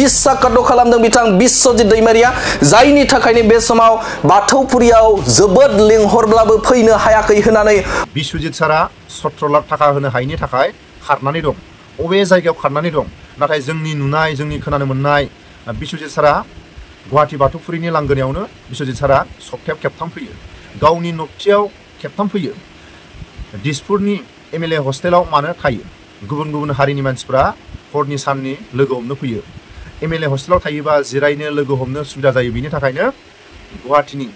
बिसाकाद खालामदों बिथां बिश्वजित दैमारिया जायनि थाखायनो बे समाव बाथौफुरियाव जोबोद लिंहरब्लाबो फैनो हायाखै होननानै बिश्वजित सारा 17 लाख थाखा होनो हायैनि थाखाय खारनानै दं अबे जायगायाव खारनानै दं नाथाय जोंनि नुनाय जोंनि खोनानो मोननाय बिश्वजित सारा गुवाहाटी बाथौफुरिनि लांगोनायावनो बिश्वजित सारा सप्तायाव खेबथाम फैयो गावनि नबथियाव खेबथाम फैयो दिसपुरनि एमएलए हस्टेलाव मानो थायो गुबुन गुबुन हारिनि मानसिफ्रा हरनि साननि लोगो हमनो फैयो एमएलए हस्टेलाव थायोबा जिरायनो लोगो हमनो सुबिदा जायो बिनि थाखायनो गुवाहाटीनि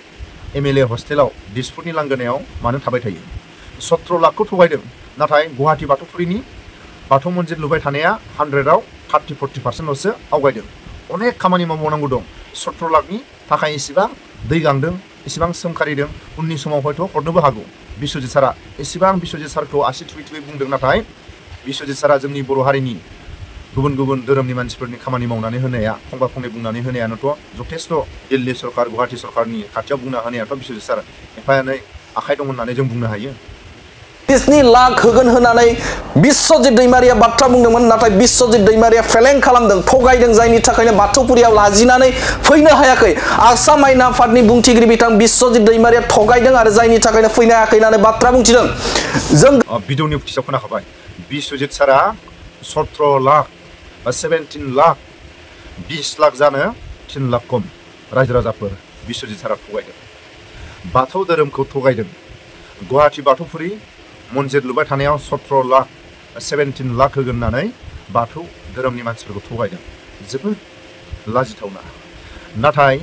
एमएलए हस्टेलाव दिसपुरनि लांगोनायाव मानो थाबाय थायो 17 लाखखौ थगायदों नाथाय गुवाहाटी बाथौफुरिनि बाथौ मन्दिर लुबाय थानाया 100आव 30-40%ल'सो आवगायदों अनेक खामानि मावबावनांगौ दं 17 लाखनि थाखाय इसेबां दै गांदों इसेबां सोमखारिदों उननि समाव हयथ' हरनोबो हागौ बिश्वजित सारा इसेबां बिश्वजित सारखौ आसि थुयै थुयै बुंदों नाथाय बिश्वजित सारा जोंनि बर' हारिनि गुबुन गुबुन धोरोमनि मानसिफोरनि खामानि मावनानै होनाया फंबा फंनै बुंनानै होनायानोथ' जथेस्थ' दिल्ली सरकार गुवाहाटी सरकारनि खाथियाव बुंना होनायाथ' बिश्वजित सार एफा एनै आखाइ दं होननानै जों बुंनो हायो 30 लाख होगोन होननानै बिश्वजित दैमारिया बाथ्रा बुंदोंमोन नाथाय बिश्वजित दैमारिया फेलें खालामदों थगायदों जायनि थाखायनो बाथौफुरियाव लाजिनानै फैनो हायाखै आसाम आयेन आफादनि बुंथिगिरि बिथां बिश्वजित दैमारिया थगायदों आरो जायनि थाखायनो फैनो हायाखै होननानै बाथ्रा बुंथिदों जों भिडिअनि फुटिसाव खोनाखाबाय बिश्वजित सारा 17 लाख बा 17 लाख 20 लाख जानो 3 लाख खम रायजो राजाफोर बिश्वजित सारा थगायदों बाथौ धोरोमखौ थगायदों गुवाहाटी बाथौफुरि मन्दिर लुबाय थानायाव 17 लाख 17 लाख होगोन होननानै बाथौ धोरोमनि मानसिफोरखौ थगायदों जोबोद लाजिथावना नाथाय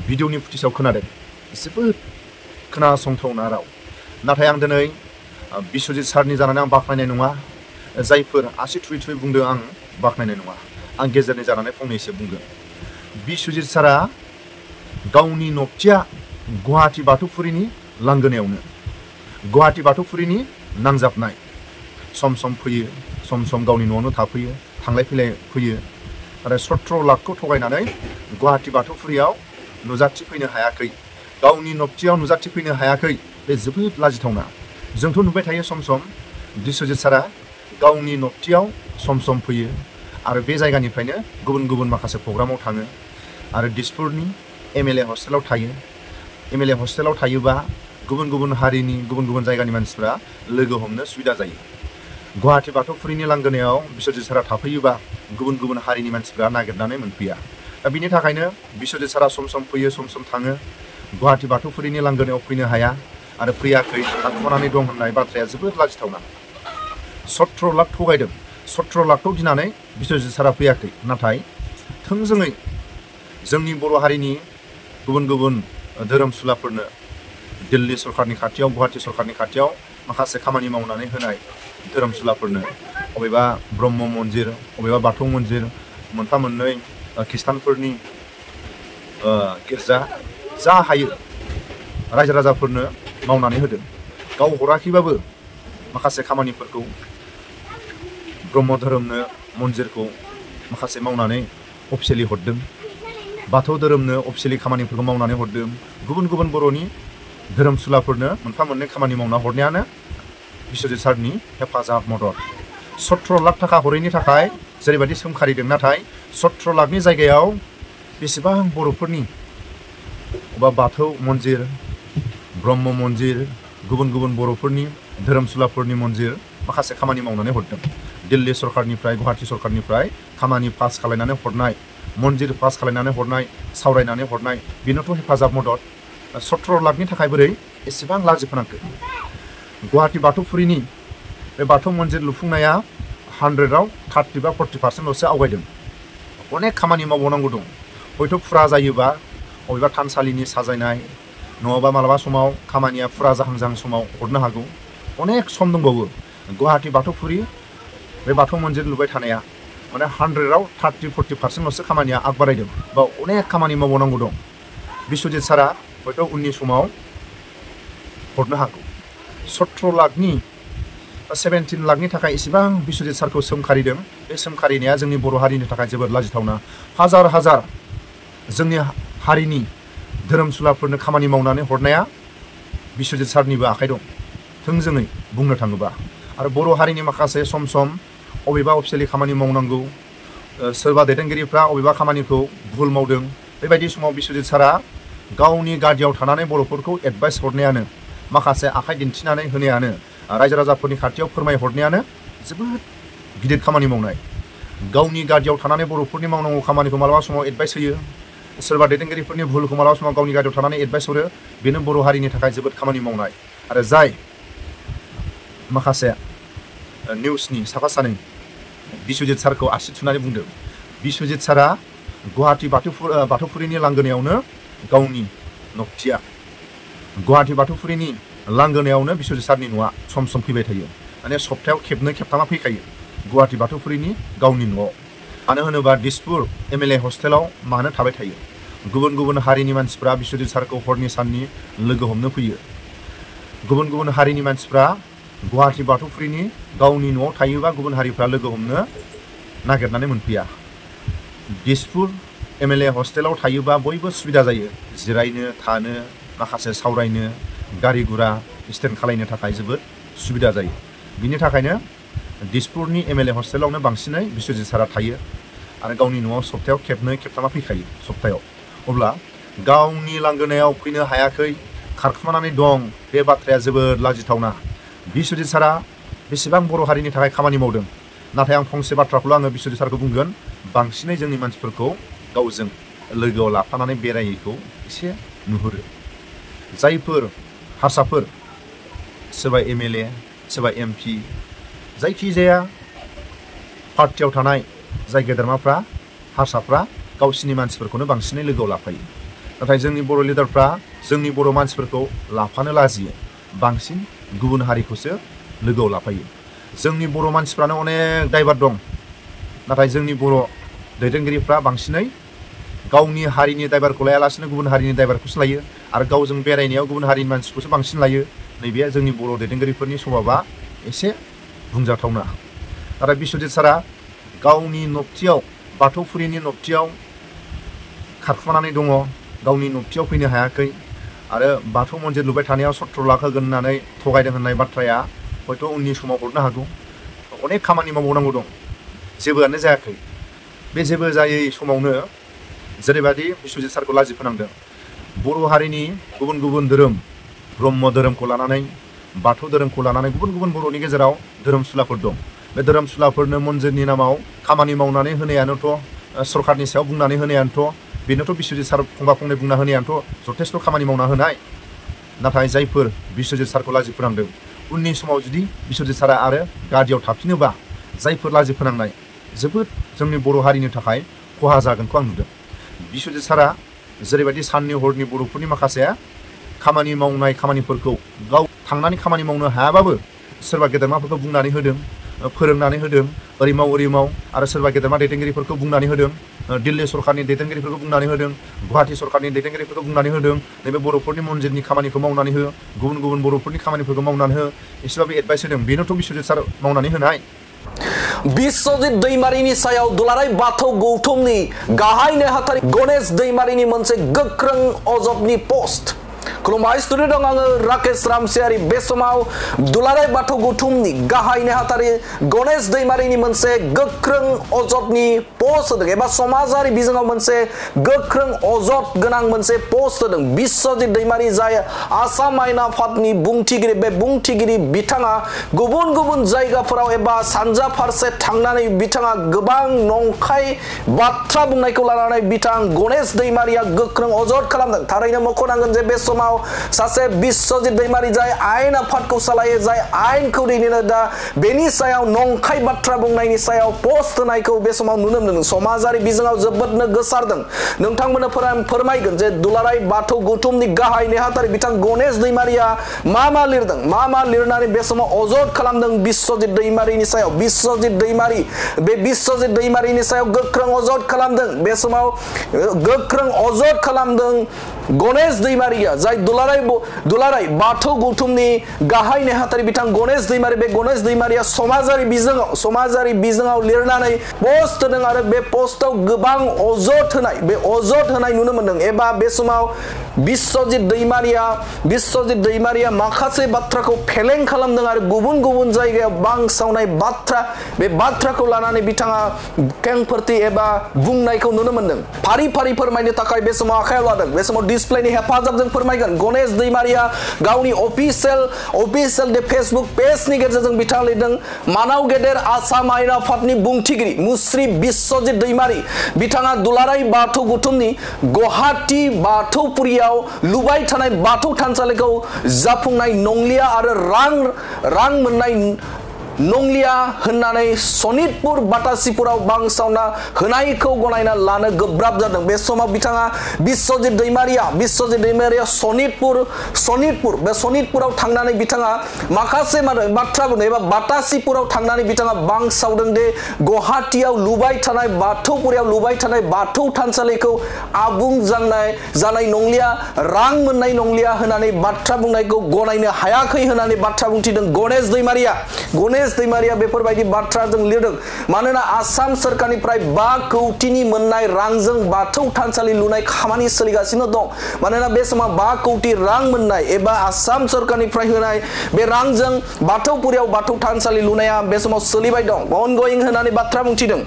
भिडिअनि फुटिसाव खोनादों जोबोद खोनासंथावना राव नाथाय आं दिनै बिश्वजित सारनि जानानै आं बाख्नायनाय नङा जायफोर आसि थुयै थुयै बुंदों आं बाख्नायनाय नङा आं गेजेरनि जानानै फंनैसो बुंगोन बिश्वजित सारा गावनि नबथिया गुवाहाटी बाथौफुरिनि लांगोनायावनो गुवाहाटी बाथौफुरिनि नांजाबनाय सम सम फैयो सम सम गावनि न'आवनो थाफैयो थांलाय फैलाय फैयो आरो 17 लाखखौ थगायनानै गुवाहाटी बाथौफुरियाव नुजाथिफैनो हायाखै गावनि नबथियाव नुजाथिफैनो हायाखै बे जोबोद लाजिथावना जोंथ' नुबाय थायो सम सम बिश्वजित सारा गावनि नबथियाव सम सम फैयो आरो बे जायगानिफ्रायनो गुबुन गुबुन माखासे प्रग्रामाव थाङो आरो दिसपुरनि एमएलए हस्टेलाव थायो एमएलए हस्टेलाव थायोबा गुबुन गुबुन हारिनि गुबुन गुबुन जायगानि मानसिफ्रा लोगो हमनो सुबिदा जायो गुवाहाटी बाथौफुरिनि लांगोनायाव बिश्वजित सारा थाफैयोबा गुबुन गुबुन हारिनि मानसिफ्रा नागिरनानै मोनफैया दा बिनि थाखायनो बिश्वजित सारा सम सम फैयो सम सम थाङो गुवाहाटी बाथौफुरिनि लांगोनायाव फैनो हाया आरो फैयाखै थाथ'नानै दं होननाय बाथ्राया जोबोद लाजिथावना 17 लाख थगायदों 17 लाखखौ गिनानै बिश्वजित सारा फैयाखै नाथाय थोंजोङै जोंनि बर' हारिनि गुबुन गुबुन धोरोमसुलाफोरनो दिल्ली सरकारनि खाथियाव गुवाहाटी सरकारनि खाथियाव माखासे खामानि मावनानै होनाय धोरोमसुलाफोरनो अबेबा ब्रह्म मन्दिर अबेबा बाथौ मन्दिर मोनफा मोननै खृष्टानफोरनि गिर्जा जा हायो रायजो राजाफोरनो मावनानै होदों गाव हराखैबाबो माखासे खामानिफोरखौ ब्रह्म धोरोमनो मन्दिरखौ माखासे मावनानै अफिसियेलि हरदों बाथौ धोरोमनो अफिसियेलि खामानिफोरखौ मावनानै हरदों गुबुन गुबुन बर'नि धोरोमसुलाफोरनो मोनफा मोननै खामानि मावना हरनायानो बिश्वजित सारनि हेफाजाब मदद 17 लाख थाखा हरैनि थाखाय जेरैबायदि सोमखारिदों नाथाय 17 लाखनि जायगायाव बेसेबां बर'फोरनि बा बाथौ मन्दिर ब्रह्म मन्दिर गुबुन गुबुन बर'फोरनि धोरोमसुलाफोरनि मन्दिर माखासे खामानि मावनानै हरदों दिल्ली सरकारनिफ्राय गुवाहाटी सरकारनिफ्राय खामानि पास खालायनानै हरनाय मन्दिर पास खालायनानै हरनाय सावरायनानै हरनाय बेनोथ' हेफाजाब मदद 17 लाखनि थाखाय बोरै एसेबां लाजिफोनांखो गुवाहाटी बाथौफुरिनि बे बाथौ मन्दिर लुफुंनाया 100आव 30 बा 40%ल'सो आवगायदों अनेक खामानि मावबावनांगौ दं हयथ' फुरा जायोबा अबेबा थानसालिनि साजायनाय नङाबा मालाबा समाव खामानिया फुरा जाहां जाहां समाव हरनो हागौ अनेक सम दंबावो गुवाहाटी बाथौफुरि बे बाथौ मन्दिर लुबाय थानाया माने 100आव 30-40%ल'सो खामानिया आग बारायदों बा अनेक खामानि मावबावनांगौ दं बिश्वजित सारा हयथ' उननि समाव हरनो हागौ 17 लाखनि 17 लाखनि थाखाय इसेबां बिश्वजित सारखौ सोमखारिदों बे सोमखारिनाया जोंनि बर' हारिनि थाखाय जोबोद लाजिथावना हाजार हाजार जोंनि हारिनि धोरोमसुलाफोरनो खामानि मावनानै हरनाया बिश्वजित सारनिबो आखाइ दं थोंजोङै बुंनो थाङोबा आरो बर' हारिनि माखासे सम सम अबेबा अफिसियेलि खामानि मावनांगौ सोरबा दैदेनगिरिफ्रा अबेबा खामानिखौ भुल मावदों बेबायदि समाव बिस्वजित सारा गावनि गादियाव थानानै बर'फोरखौ एडभाइस हरनायानो माखासे आखाइ दिन्थिनानै होनायानो रायजो राजाफोरनि खाथियाव फोरमायहरनायानो जोबोद गिदिर खामानि मावनाय गावनि गादियाव थानानै बर'फोरनि मावनांगौ खामानिखौ मालाबा समाव एडभाइस होयो सोरबा दैदेनगिरिफोरनि भुलखौ मालाबा समाव गावनि गादियाव थानानै एडभाइस हरो बेनो बर' हारिनि थाखाय जोबोद खामानि मावनाय आरो जाय माखासे निउसनि साफा सानै बिस्वजित सारखौ आसि थुनानै बुंदों बिस्वजित सारा गुवाहाटी बाथौफुरिनि लांगोनायावनो गावनि न'थिया गुवाहाटी बाथौफुरिनि लांगोनायावनो बिस्वजित सारनि न'आ सम सम फैबाय थायो माने सप्तायाव खेबनै खेबथामा फैखायो गुवाहाटी बाथौफुरिनि गावनि न'आव मानो होनोबा दिसपुर MLA हस्टेलाव मानो थाबाय थायो गुबुन गुबुन हारिनि मानसिफ्रा बिस्वजित सारखौ हरनि साननि लोगो हमनो फैयो गुबुन गुबुन हारिनि मानसिफ्रा गुवाहाटी बाथौफुरिनि गावनि न'आव थायोबा गुबुन हारिफ्रा लोगो हमनो नागिरनानै मोनफैया दिसपुर MLA हस्टेलाव थायोबा बयबो सुबिदा जायो जिरायनो थानो माखासे सावरायनो गारि गुरा स्टेन्ड खालामनो थाखाय जोबोद सुबिदा जायो बिनि थाखायनो दिसपुरनि MLA हस्टेलावनो बांसिनै बिस्वजित सारा थायो आरो गावनि न'आव सप्तायाव खेबनै खेबथामा फैखायो सप्तायाव अब्ला गावनि लांगोनायाव फैनो हायाखै खारखुमानानै दं बे बाथ्राया जोबोद लाजिथावना बिस्वजित सारा बेसेबां बर' हारिनि थाखाय खामानि मावदों नाथाय आं फंसे बाथ्राखौल' आङो बिस्वजित सारखौ बुंगोन बांसिनै जोंनि मानसिफोरखौ गावजों लोगोआव लाफानानै बेरायैखौ एसे नुहुरो जायफोर हारसाफोर सोरबा MLA सोरबा MP जायखिजाया पार्टियाव थानाय जाय गेदेरमाफ्रा हारसाफ्रा गावसिनि मानसिफोरखौनो बांसिनै लोगोआव लाफायो नाथाय जोंनि बर' लिडारफ्रा जोंनि बर' मानसिफोरखौ लाफानो लाजियो बांसिन गुबुन हारिखौसो लोगोआव लाफायो जोंनि बर' मानसिफ्रानो अनेक दायभार दं नाथाय जोंनि बर' दैदेनगिरिफ्रा बांसिनै गावनि हारिनि दायभारखौ लायालासिनो गुबुन हारिनि दायभारखौसो लायो आरो गावजों बेरायनायाव गुबुन हारिनि मानसिखौसो बांसिन लायो नैबे जोंनि बर' दैदेनगिरिफोरनि स्वभाबा एसे बुंजाथावना नाथाय बिस्वजित सारा गावनि न'थियाव बाथौफुरिनि न'थियाव खारखुमानानै दङ गावनि न'थियाव फैनो हायाखै आरो बाथौ मन्दिर लुबाय थानायाव 17 लाख होगोन होननानै थगायदों होननाय बाथ्राया हयथ' उननि समाव हरनो हागौ अनेक खामानि मावबावनांगौ दं जेबोआनो जायाखै बे जेबो जायै समावनो जेरैबायदि बिस्वजित सारखौ लाजि फोनांदों बर' हारिनि गुबुन गुबुन धोरोम ब्रह्म धोरोमखौ लानानै बाथौ धोरोमखौ लानानै गुबुन गुबुन बर'नि गेजेराव धोरोमसुलाफोर दं बे धोरोमसुलाफोरनो मन्दिरनि नामाव खामानि मावनानै होनायानोथ' सरकारनि सायाव बुंनानै होनायानोथ' बेनोथ' बिस्वजित सार फंबा फंनै बुंना होनायानोथ' जथेस्थ' खामानि मावना होनाय नाथाय जायफोर बिस्वजित सारखौ लाजि फोनांदों उननि समाव जुदि बिस्वजित सारा आरो गादियाव थाफिनोबा जायफोर लाजि फोनांनाय जोबोद जोंनि बर' हारिनि थाखाय खहा जागोनखौ आं नुदों बिस्वजित सारा जेरैबायदि साननि हरनि बर'फोरनि माखासे खामानि मावनाय खामानिफोरखौ गाव थांनानै खामानि मावनो हायाबाबो सोरबा गेदेरमाफोरखौ बुंनानै होदों फोरोंनानै होदों ओरै माव आरो सोरबा गेदेरमा दैदेनगिरिफोरखौ बुंनानै होदों दिल्ली सरकारनि दैदेनगिरिफोरखौ बुंनानै होदों गुवाहाटी सरकारनि दैदेनगिरिफोरखौ बुंनानै होदों नैबे बर'फोरनि मन्दिरनि खामानिखौ मावनानै हो गुबुन गुबुन बर'फोरनि खामानिफोरखौ मावनानै हो एसेबाबो एडभाइस होदों बेनोथ' बिस्वजित सार मावनानै होनाय बिस्वजित दैमारिनि सायाव दुलाराय बाथौ गौथुमनि गाहाय नेहाथारि गणेश दैमारिनि मोनसे गोख्रों अजदनि पोस्ट खुलुमबाय स्टुडिअ दं आङो राकेश रामसियारि बे समाव दुलाराय बाथौ गौथुमनि गाहाय नेहाथारि गणेश दैमारिनि मोनसे गोख्रों अजदनि पोस्ट होदों एबा समाजारि बिजोङाव मोनसे गोख्रों अजद गोनां मोनसे पोस्ट होदों बिस्वजित दैमारि जाय आसाम आयेन आफादनि बुंथिगिरि बे बुंथिगिरि बिथाङा गुबुन गुबुन जायगाफोराव एबा सानजा फारसे थांनानै बिथाङा गोबां नंखाय बाथ्रा बुंनायखौ लानानै बिथां गणेश दैमारिया गोख्रों अजद खालामदों थारैनो मख'नांगोन जे बे समाव सासे बिस्वजित दैमारि जाय आयेन आफादखौ सालायो जाय आयेनखौ दैदेनो दा बेनि सायाव नंखाय बाथ्रा बुंनायनि सायाव पोस्ट होनायखौ बे समाव नुनो मोनदों समाजारि बिजोङाव जोबोदनो गोसारदों नोंथांमोननो फोरमायगोन जे दुलाराय बाथौ गौथुमनि गाहाय नेहाथारि बिथां गणेश दैमारिया मा लिरदों मा लिरनानै बे समाव अजद खालामदों बिस्वजित दैमारिनि सायाव बिस्वजित दैमारिनि सायाव गोख्रों अजद खालामदों बे समाव गोख्रों अजद खालामदों गणेश दैमारिया जाय दुलाराय बाथौ गौथुमनि गाहाय नेहाथारि बिथां गणेश दैमारि बे गणेश दैमारिया समाजारि बिजोङाव लिरनानै पोस्ट होदों आरो बे पोस्टआव गोबां अजद होनाय नुनो मोनदों एबा बे समाव बिस्वजित दैमारिया माखासे बाथ्राखौ फेलें खालामदों आरो गुबुन जायगायाव बांसावनाय बाथ्रा बे बाथ्राखौ लानानै बिथाङा खेंफोरथि एबा बुंनायखौ नुनो मोनदों फारि फोरमायनो थाखाय बे समाव आखायाव लादों बे समाव डिसप्लेनि हेफाजाबजों फोरमायगोन गणेश दैमारिया गावनि अफिसियेल फेसबुक पेजनि गेजेरजों बिथाङा लिरदों मानाव गेदेर आसाम आयेन आफादनि बुंथिगिरि मुस्रि बिस्वजित दैमारि बिथाङा दुलाराय बाथौ गौथुमनि गुवाहाटी बाथौपुरियाव लुबाय थानाय बाथौ थानसालिखौ जाफुंनाय नंलिया आरो रां मोननाय नंलिया होननानै सनितपुर बाटासिपुराव बांसावना होनायखौ गनायना लानो गोब्राब जादों बे समाव बिथाङा बिस्वजित दैमारिया सनितपुराव थांनानै बिथाङा माखासे बाथ्रा बुंदों एबा बाटासिपुराव थांनानै बिथाङा बांसावदों दे गुवाहाटीयाव लुबाय थानाय बाथौपुरियाव लुबाय थानाय बाथौ थानसालिखौ आबुं जानाय नंलिया रां मोननाय नंलिया होननानै बाथ्रा बुंनायखौ गनायनो हायाखै होननानै बाथ्रा बुंथिदों गणेश दैमारिया बेफोरबायदि बाथ्राजों लिरदों मानोना आसाम सरकारनिफ्राय 5 कौटिनि मोननाय रांजों बाथौ थानसालि लुनाय खामानि सोलिगासिनो दं मानोना बे समाव 5 कौटि रां मोननाय एबा आसाम सरकारनिफ्राय होनाय बे रांजों बाथौपुरियाव बाथौ थानसालि लुनाया बे समाव सोलिबाय दं अनगोइं होननानै बाथ्रा बुंथिदों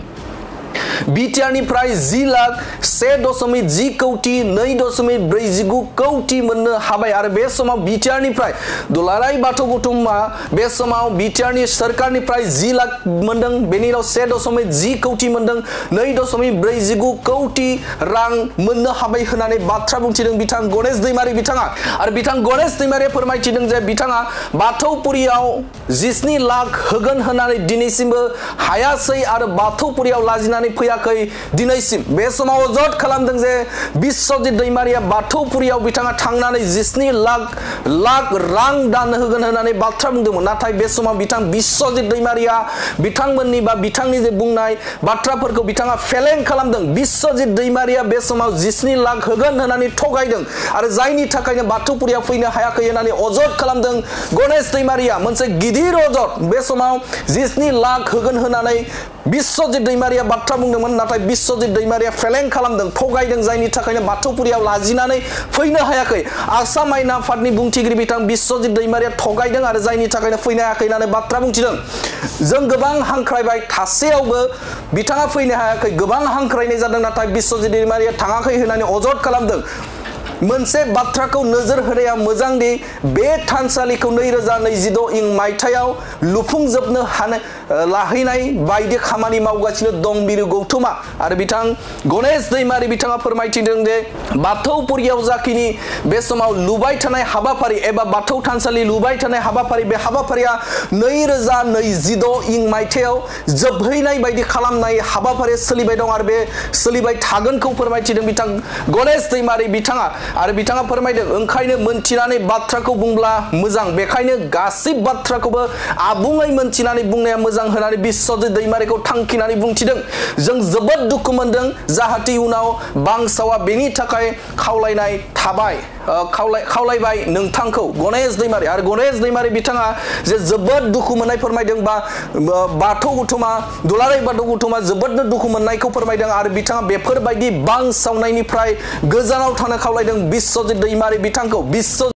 बिटिआरनिफ्राय 10 लाख 1.10 कौटि 2.49 कौटि मोननो हाबाय आरो बे समाव बिटिआरनिफ्राय दुलाराय बाथौ गौथुमा बे समाव बिटिआरनि सरकारनिफ्राय 10 लाख मोनदों बेनि उनाव 1.10 कौटि मोनदों 2.49 कौटि रां मोननो हाबाय होननानै बाथ्रा बुंथिदों बिथां गणेश दैमारि बिथाङा आरो बिथां गणेश दैमारिया फोरमायथिदों जे बिथाङा बाथौपुरियाव 17 लाख होगोन होननानै दिनैसिमबो हायासै आरो बाथौपुरियाव लाजिनानै फैयाखै दिनैसिम बे समाव अजद खालामदों जे बिस्वजित दैमारिया बाथौपुरियाव बिथाङा थांनानै 17 लाख रां दान होगोन होननानै बाथ्रा बुंदोंमोन नाथाय बे समाव बिथां बिस्वजित दैमारिया बिथांमोननि बा बिथांनि जे बुंनाय बाथ्राफोरखौ बिथाङा फेलें खालामदों बिस्वजित दैमारिया बे समाव 17 लाख होगोन होननानै थगायदों आरो जायनि थाखायनो बाथौपुरियाव फैनो हायाखै होननानै अजद खालामदों गणेश दैमारिया मोनसे गिदिर अजद बे समाव 17 लाख होगोन होननानै बिस्वजित दैमारिया बाथ्रा बुंदोंमोन नाथाय बिस्वजित दैमारिया फेलें खालामदों थगायदों जायनि थाखायनो बाथौपुरियाव लाजिनानै फैनो हायाखै आसाम आयेन आफादनि बुंथिगिरि बिथां बिस्वजित दैमारिया थगायदों आरो जायनि थाखायनो फैनो हायाखै होननानै बाथ्रा बुंथिदों जों गोबां हांख्रायबाय थासेयावबो बिथाङा फैनो हायाखै गोबां हांख्रायनाय जादों नाथाय बिस्वजित दैमारिया थाङाखै होननानै अजद खालामदों मोनसे बाथ्राखौ नोजोर होनाया मोजां दि बे थानसालिखौ 2026 मायथाइयाव लुफुंजोबनो लाहैनाय बायदि खामानि मावगासिनो दं बिरु गौथुमा आरो बिथां गणेश दैमारि बिथाङा फोरमायथिदों जे बाथौपुरियाव जाखिनि बे समाव लुबाय थानाय हाबाफारि एबा बाथौ थानसालि लुबाय थानाय हाबाफारि बे हाबाफारिया 2026 मायथाइयाव जोबहैनाय बायदि खालामनाय हाबाफारि सोलिबाय दं आरो बे सोलिबाय थागोनखौ फोरमायथिदों बिथां गणेश दैमारि बिथाङा आरो बिथाङा फोरमायदों ओंखायनो मोनथिनानै बाथ्राखौ बुंब्ला मोजां बेखायनो गासिबो बाथ्राखौबो आबुङै मोनथिनानै बुंनाया मोजां होननानै बिस्वजित दैमारिखौ थांखिनानै बुंथिदों जों जोबोद दुखु मोनदों जाहाथे उनाव बांसावा बेनि थाखाय खावलायनाय थाबाय खावलायबाय नोंथांखौ गणेश दैमारि आरो गणेश दैमारि बिथाङा जे जोबोद दुखु मोननाय फोरमायदों बा बाथौ गौथुमा दुलाराय बाथौ गौथुमा जोबोद दुखु मोननायखौ फोरमायदों आरो बिथाङा बेफोरबायदि बांसावनायनिफ्राय गोजानाव थानो खावलायदों बिस्वजित दैमारि बिथांखौ